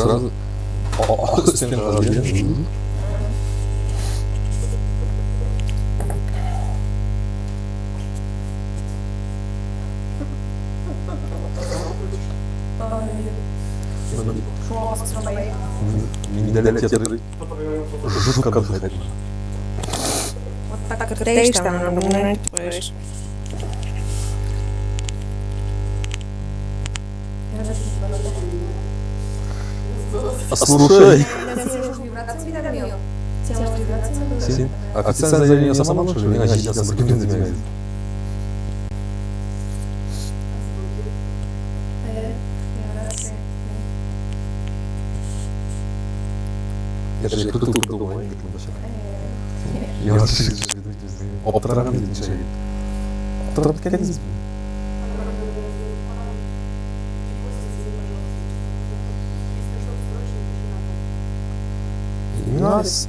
Сразу өстен кызыл. Жутко отдыхать. Вот так как. Слушай. Син официальное заявление ясамадың шул, миңа җитәсе бер көн димәгез. Аптыраган бит ничә. Аптырап киткәнбез. Нас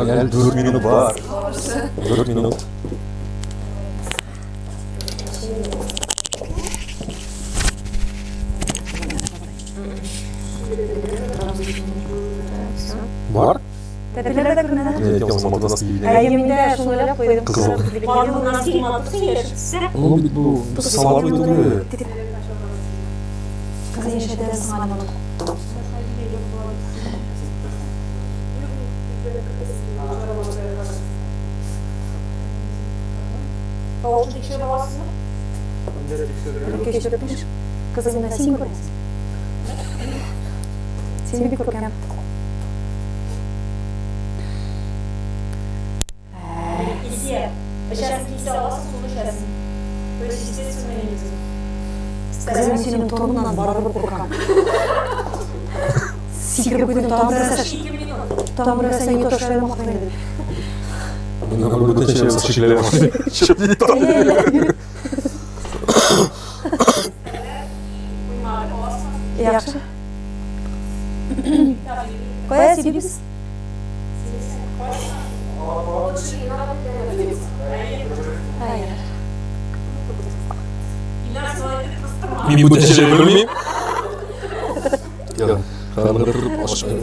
Әле 4 минут бар. 4 минут. Бар? Тәпиләр дә күренә. Нет, я смотрю, нас Әйе, мин дә шуны уйлап куйдым. Кызыл. Ну, бит бу салат бит түгел. Кызы яшәтәсең әле моны. Кичереп Кызыңны син күрәсең. Син бик күркәм. Кызым синең тоныңнан барыбер куркам. Сикереп куйдым, тагын берәрсә. Тагын берәрсә не то эшләп мактый инде. Мин аны бүтәнчә шикләнә башлыйм. Яхшы. Кая сөйлибез? Мин бүтәнчә белмим. Я, хәзер ашыйм.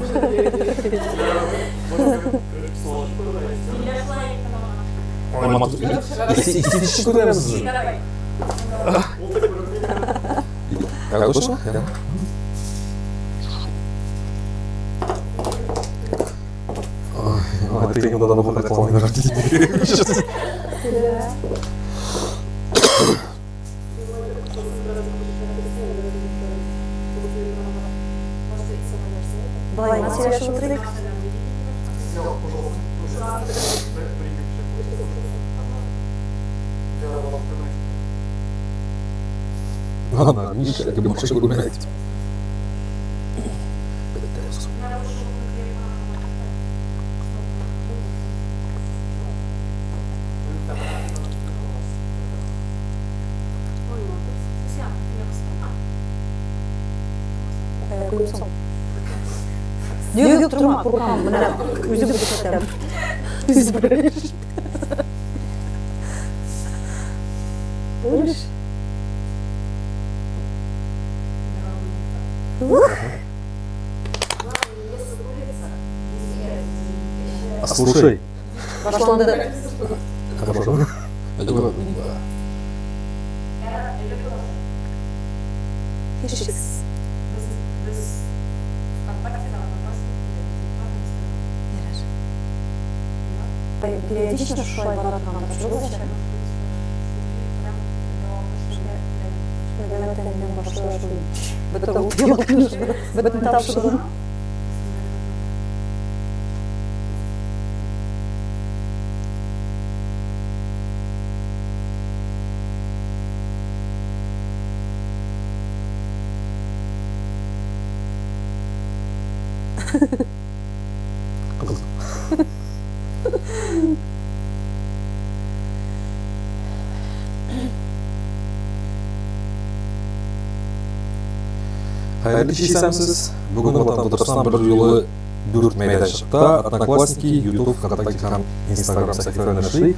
Икенче күрәбез. Хорошо? Ой, ты не надо было так. Болай гына сөйләшеп утырыйк. Ана, Миша, башы күрмәде. Куйсың. Юк, юк, торма, куркам. Менә үзем күрсәтәм. Үзем беләм. Помнишь? Слушай. Башланды. Хорошо. Һичшиксез. Ярар. Периодично шулай бара торган шул. Бөтен тапшырдым. Кызык. Хәерле кич, исәнмесез. Бүген Ватан Татарстан бер юлы Дүрт мәйданчыкта Одноклассники, YouTube, ВКонтакте һәм Instagram сәхифәләрендә эшли.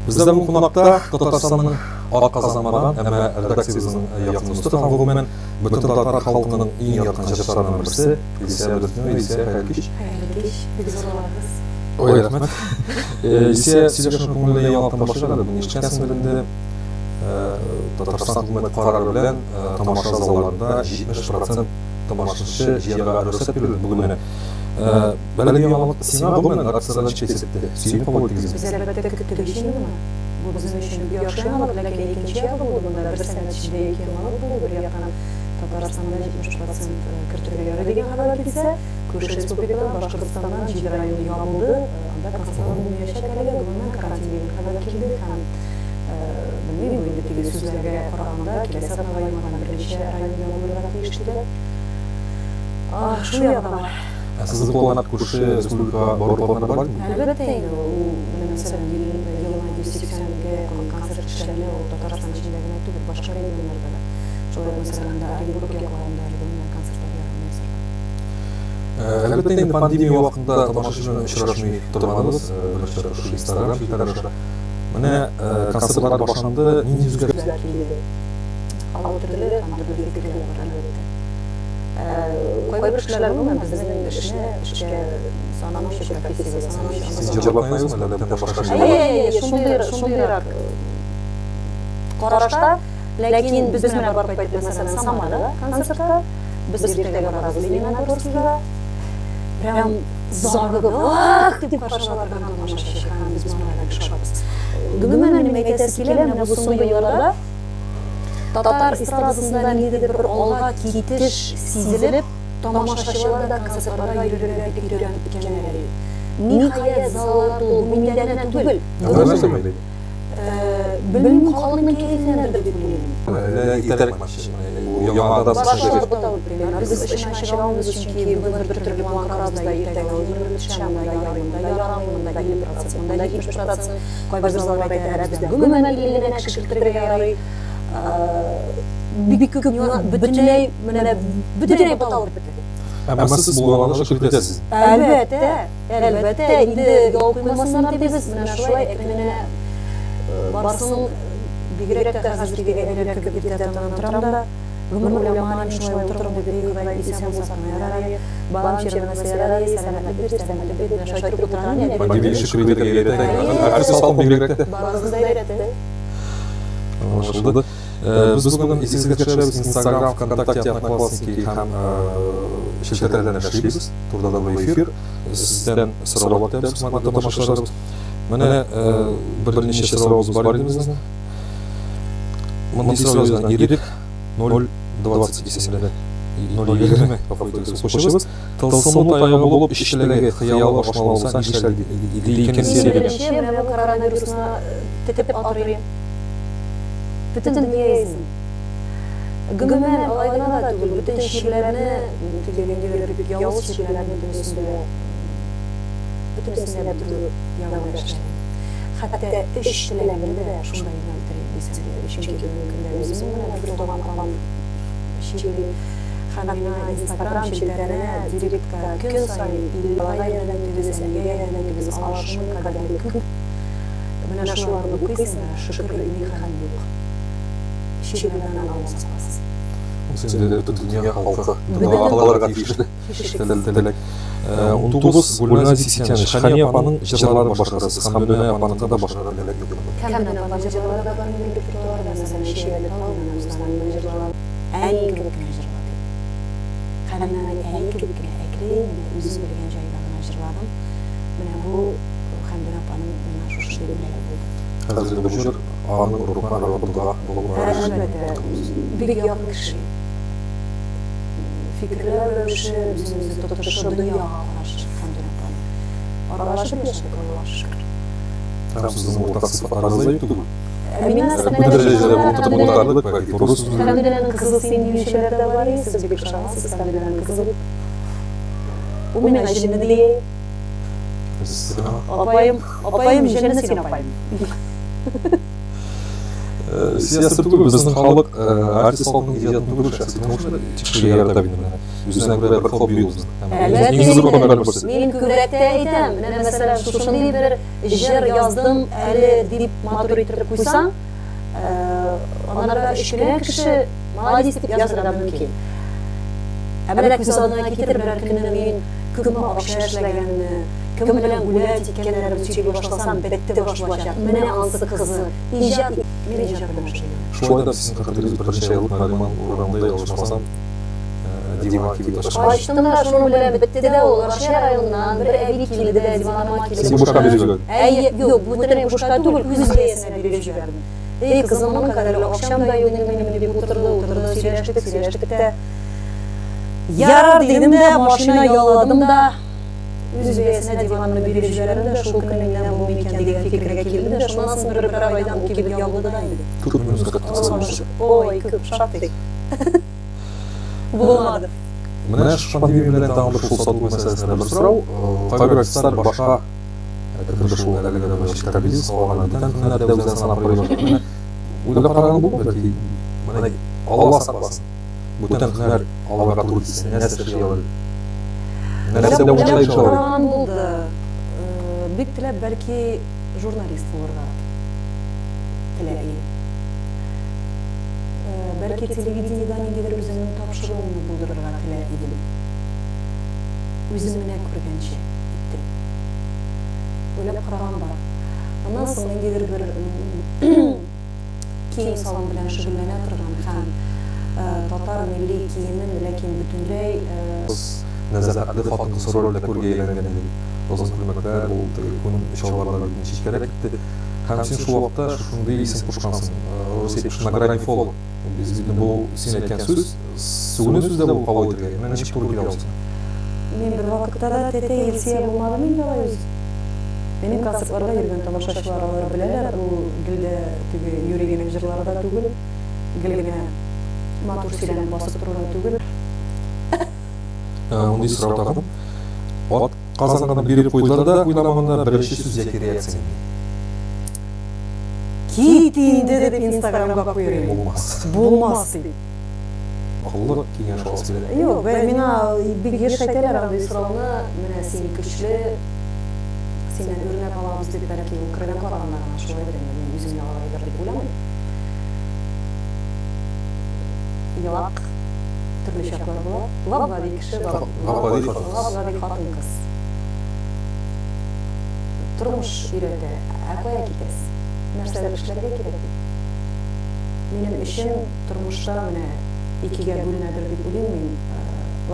Бездә бүген кунакта Татарстанның атказанмаган, әмма редакциябезнең якын дусты һәм гомумән бөтен татар халкының иң яраткан җырчыларының берсе Илсөя Бәдретдинова. Илсөя, хәерле кич. Хәерле кич, бик зурларбыз. Ой, рәхмәт. Илсөя, сөйләшүне күңелле яңалыктан башлыйк әле. Бүген ишеткәнсеңдер инде. Татарстан хөкүмәт карары белән тамаша залларында 70% тамашачы җыярга рөхсәт бирелде бүген менә. Бәләкәй яңалык сиңа гомумән артистларга ничек тәэсир итте? Сөенеп кабул иттегезме? Без әлбәттә көттек ич инде моны. Бу безнең өчен бик яхшы яңалык, ләкин икенче ягы булды монда бер сәгать эчендә ике яңалык булды. Бер яктан Татарстанда 70 процент кертергә ярый дигән хәбәр килсә, күрше республикадан Башкортстаннан җиде район ябылды, анда концертлар булмаячак әлегә, гомумән карантин дигән хәбәр килде һәм белмим, бу инде теге сүзләргә караганда, киләсе атнага яңадан берничә район ябылырга тиеш диләр. Шул ягы да бар. Ә сезнең планнар күрше республикага бару планнары бар инде? Әлбәттә инде, ул менә мәсәлән, елына 180 гә якын концерт эшләнә, ул Татарстан эчендә генә түгел, башка регионнарда да. Шулай ук, мәсәлән, анда Оренбург якларында әле гомумән концертлар ярамый язарга. Әлбәттә инде, пандемия вакытында тамашачы белән очрашмый торганыбыз, беренче шушы Инстаграм челтәре аша. Менә концертлар башланды, нинди үзгәрешләр килде? Халык төрле һәм төрле фикерләр бар, әлбәттә. Кайбер кешеләр гомумән безнең эшне эшкә санамыйча, профессиягә санамыйча. Сез җырлатмыйсызмы, әллә бүтән башка кешеләр? Әйе, шундый, шундыйрак карашта. Ләкин без менә барып кайттык, мәсәлән, Самарада концертка. Без иртәгә барабыз Лениногорскига. Прям зарыгып, ах дип каршы алырга тамашачы һәм без моңа бик шатбыз. Гомумән, минем әйтәсе килә, менә бу соңгы елларда татар эстрадасында ниндидер бер алга китеш сизелеп, тамашачылар да концертларга йөрергә бик өйрәнеп киткәннәр иде. Ниһаять, заллар тулы, бу миндә генә түгел. Нәрсә бәйле? Белмим, халыкның кәефеннәндер дип уйлыйм. Әллә иртәрәк матч, яңа да Башлар буталып килгән. Без эшенә чыга алмыйбыз, чөнки бүген бер төрле план корабыз да, иртәгә үзебез төшә, монда ярый, монда ярамый, монда 50%, монда 70%. Кайбер заллар әйтә, бездә гомумән 50 генә кеше кертергә ярый. Бик күп нюанс, бөтенләй менә бөтенләй буталып бетте. Әмма сез булганына шөкер итәсез. Әлбәттә, әлбәттә, инде ябып куймасыннар дибез, менә шулай әкрен генә барсын, бигрәк тә хәзер теге әбиләр кебек иртә таңнан торам да, гомер уйламаган идем шулай утырырмын дип, эй Ходай, исән булсак кына ярар, балам чирләмәсә ярар, сәламәтлек бир, сәламәтлек бир, менә шулай торып утырам мин. Пандемия шөкер итәргә өйрәтә, артист халкын бигрәк тә. Барыбыз да өйрәтте. Аңлашылды. Без бүген исегезгә төшерәбез, Инстаграм, ВКонтакте, Одноклассники һәм челтәрләрдән эшлибез. Турыдан-туры эфир. Сездән сораулар көтәбез, хөрмәтле тамашачыларыбыз. Менә берничә соравыбыз бар иде безнең. Мондый сорау язган Ирек 020 исемле 020 гафу итегез, укучыбыз. Тылсымлы таягы булып, эшчеләге хыялы ашмалы булса, нишләр иде икән Сирия? Беренче, менә бу коронавирусны тетеп атыр идем. Бөтен дөнья изен. Гомумән, алай гына да түгел, бөтен чирләрне, теге ниндидер бик явыз чирләрне бөтенесен дә, бөтенесен дә бетерү ягында эшләдем. Хәтта өч теләгемне дә шунда юнәлтер идем дисәм дә, чөнки бүгенге көндә үземнең менә бер туган апам чирли. Һәм миңа Инстаграм челтәренә директка көн саен 50 балага ярдәм итегез, әнигә ярдәм итегез, алар шуның кадәрле күп. Менә шуларны укыйсың да, шөкер, ни хәл юк. Чирләрдән Алла сакласын. Ул инде бөтен дөнья халкы аларга тиешле теләк. 19 Гөлназ Сисяныч, Хәния апаның җырларын башкарасыз һәм Лүнә апаныкы да башкарырга теләк юк. Хәмдүнә апаның җырлары да бар минем репертуарда, мәсәлән, Чияле тау, менә Гөлназның җырлары. Әни кебек кенә җырладым. Һәм менә әни кебек кенә әкрен генә үзем белгән җайда гына җырладым. Менә бу Хәмдүнә апаның миңа шушындый бүләге булды. Хәзер инде бу җыр аның рухына рәхмәт дога булып Әлбәттә, бик якын кеше. Фикерләү рәвеше, үзен үзе тотышы, дөньяга карашы Хәмдүнә апаның. Аралашып яшәдек, Аллага шөкер. Һәм сезнең уртак сыйфатларыгыз да юк түгел. Ә миңа Бу дәрәҗәдә булып бәлки туры сүз. Хәмдүнәнең кызы син диючеләр дә бар, сез бик ышанасыз Хәмдүнәнең кызы дип. Ул миңа җенне ди. Апаем, апаем җенне син апаем. Сәясәт түгел, безнең халык артист халкының иҗатын түгел, шәхси тормышны тикшерергә ярата бит менә. Үзенә күрә бер хобби ул безнең. Әлбәттә, мин күбрәк тә әйтәм. Менә мәсәлән, шушындый бер җыр яздым әле дип матур итеп куйсаң, анарга өч кенә кеше молодец дип язырга мөмкин. Ә менә күз алдына китереп берәр көнне мин күпме акча эшләгәнне, кем белән гулять иткәннәремне сөйли башласам, бетте баш булачак. Менә ансы кызык. Иҗат, мин иҗат белән эшлим. Шулай да сезнең хәтерегез берничә еллык Нариман урамында ялгышмасам, диван кибет ачкан. Ачтым да, шуның белән бетте дә ул. Арча районыннан бер әби килде дә, диваныма килеп. Син бушка биреп җибәрдең. Әйе, юк, бөтенләй бушка түгел, үз бәясенә биреп җибәрдем. Эй, кызым, моның кадәрле акчам да юк инде минем, дип утырды, утырды, сөйләштек, сөйләштек тә. Ярар дидем дә, машина ялладым да, үз бәясенә диванны биреп җибәрдем дә, шул көн миннән булмый икән дигән фикергә килдем дә, шуннан соң бер бер айдан ул кибет ябылды да инде. Күпме музыка кыткысы Ой, күп, шактый. Булмады. Менә шушы пандемия белән тагын бер шул сату мәсьәләсендә бер сорау. Кайбер артистлар башка кемдер шул әлеге дә бер читтә бизнес алган, бүтән һөнәрдә үзен санап карый башлады. Менә уйлап караган булдымы, бәлки, менә Алла сакласын. Бүтән һөнәр алырга туры килсә, нәрсә эшли алыр идең? Нәрсә уңышлы эшли алыр идең? Булды. Бик теләп, бәлки, журналист булырга теләр идем. Бәлки, телевидениедә ниндидер үземнең тапшыруымны булдырырга теләр идем. Үзем генә күргәнчә иттереп. Уйлап караган бар. Аннан соң ниндидер бер кием-салым белән шөгыльләнә торган һәм татар милли киемен, ләкин бөтенләй Кыз нәзакәтле хатын-кыз ролендә күргә әйләнгән иде. Озын күлмәкләр, ул теге күн чалбарлар бит читкәрәк китте. Һәм син шул вакытта шушындый исем кушкансың. Рус әйтмешли, на грани фола. Без бит бу син әйткән сүз, сүгенү сүз дә булып кабул ителгән. Менә ничек туры килә ул сиңа? Мин бервакытта да тәтәй Илсөя булмадым инде алай үзе. Минем концертларга йөргән тамашачылар алар беләләр, ул гел дә теге юри генә җырлары да түгел, гел генә матур сөйләнеп басып тору да түгел. Мондый сорау тагын. Ат казанганы биреп куйдылар да, уйламаганда беренче сүз яки реакция нинди? Кит инде дип инстаграмга куер идем. Булмас. Булмас дип. Акыллы киңәш аласы килә. Юк, миңа бик еш әйтәләр андый сорауны, менә син көчле, синнән үрнәк алабыз дип, бәлки ул кердән караганда гына шулайдыр инде, мин үземне алайдыр дип уйламыйм. Елак, төрле чаклар була. Гап-гади кеше, гап-гади хатын-кыз. Гап-гади хатын-кыз. Тормыш өйрәтә, ә кая китәсез? Нәрсәдер эшләргә кирәк бит. Минем өчен тормышта менә икегә бүленәдер дип уйлыйм мин.